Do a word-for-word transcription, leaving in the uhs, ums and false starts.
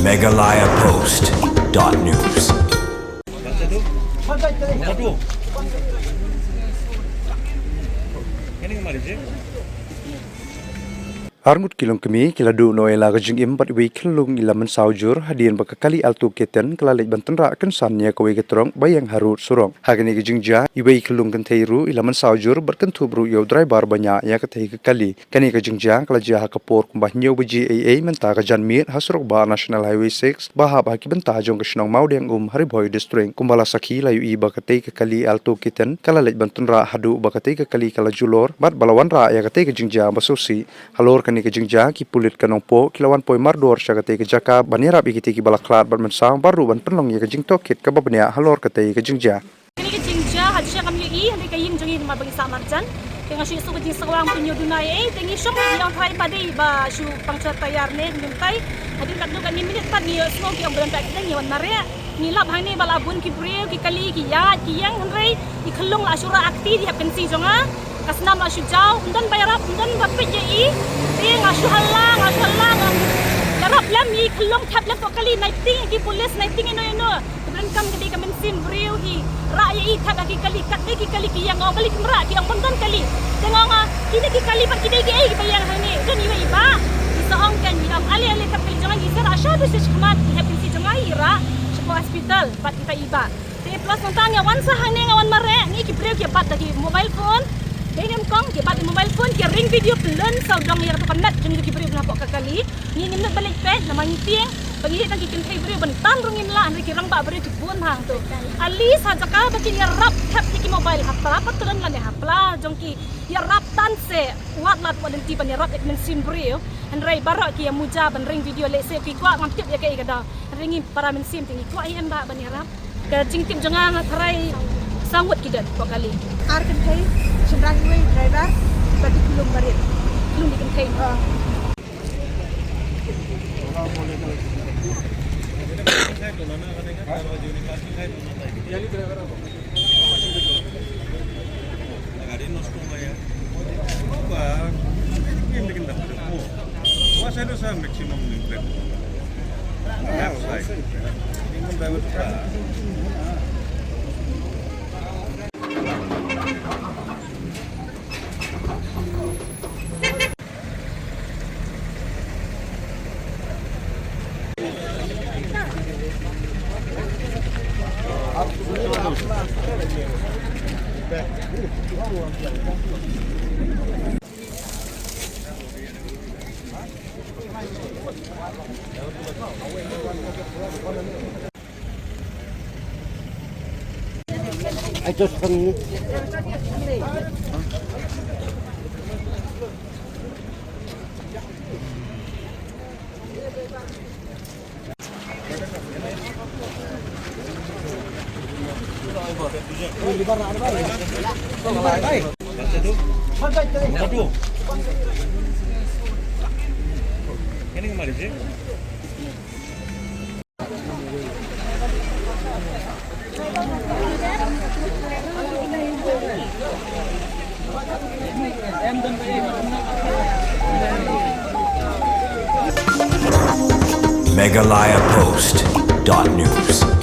Meghalaya Post dot news. Arngut ki longkmie ki la duh noh ïa la ka jingim bad iwei i khyllung i la mynsaw jur hadien ba ka kali Alto K ten ka la leit ban tynrah kynsan ïa kawei ka trok ba ïeng harud surok. Ha kane ka jingjia iwei i khyllung kynthei ruh i la mynsaw jur bad kynthup ruh ïa u driver ba ñiah ïa katei ka kali. Kane ka jingjia ka la jia ha ka por kumba hynñiew baje eiei mynta ka janmiet ha surok bah National Highway six ba hap ha ki bynta jong ka shnong Mawdiangum ha Ri Bhoi District. Kumba la sakhi la ïohi ba katei ka kali Alto K ten ka la leit ban tynrah haduh ba katei ka kali ka la julor bad ba la wanrah ïa katei ka jingjia ba sngewsih. Halor kane ka jingjia ki pulit ka Nongpoh ki la wan poi mardor sha katei ka jaka ban ïarap ïa kitei kiba la khlad bad mynsaw bad ruh ban pynlong ïa ka jingtohkit kaba bniah halor katei ka jingjia. Kane ka jingjia ha jingshisha kam ïohi, hynrei ka ïing jong ngi namar ba ngi sah marjan. Te nga shu ïohsngew ka jingsngewsih pynïoh duna ei ei, te ngi shong ngi ong tharai ba dei ba shu puncture tyre ne kumtai. Hadien katno katne minit pat ngi ïohsngew ki ong ba don ba accident, ngi wan mareh. Ngi lap hangne ba la bun ki briew, ki kali, ki ïaid, ki ïeng, hynrei i khyllung la shu rah ha kti, dei hep kynsi jong nga. Ka snam la shu jaw, ym don ba ïarap, ym don ba peit ïa i. Te nga shu halla, nga shu halla, nga ïarap lem ïa i khyllung, thep lem poh kali, nai tieng ïa ki pulit, nai tieng ïano ïano. Te pyndonkam ka dei ka mynsiem briew hi. Rah ïa i thep ha ki kali, katne ki kali ki ïeng, nga ong balei kim rah, ki ong bym don kali. Te nga ong, ah, kine ki kali pat ki dei kiei kiba ïeng hangne, don iwei i bah. I sa ong kein, i ong ale ale thep kali jong ngi, i sa rah shaduh sha shakhmat, i hep kynsi jong nga i rah shapoh hospital bad kita i bah. Te plus nangta nga wan sa hangne nga wan mareh, ngi ki briew ki bat da ki mobile phone. Te ngim kong ki bat da mobile phone, ki ring video pynlun sa u dong ïa katu ka met jong ngi ki briew ba na poh ka kali. Ngi ngim nud ban leit peit namar ngi tieng ba ngi leit tang ki kynthei briew ban tan ruh ngim lah, hynrei ki rangbah briew ki bun hangto. At least ha jaka ba kin ïarap thep ïa ki mobile, ha pla patron lane ha pla jong ki ïarap tan se, wat lad wat lynti ban ïarap ïa ki mynsiem briew. Hynrei baroh ki ïa muja ban ring video lehse ki kwah, ngam tip ïa kaei ka daw. Hynrei ngi para mynsiem te ngi kwah ïa em bah ban ïarap. Ka jingtip jong nga nga tharai saw ngut ki don poh kali. Ar kynthei, shynrang iwei, driver bad ki khyllung barit. Khyllung ki kynthei. Meghalaya Post dot news.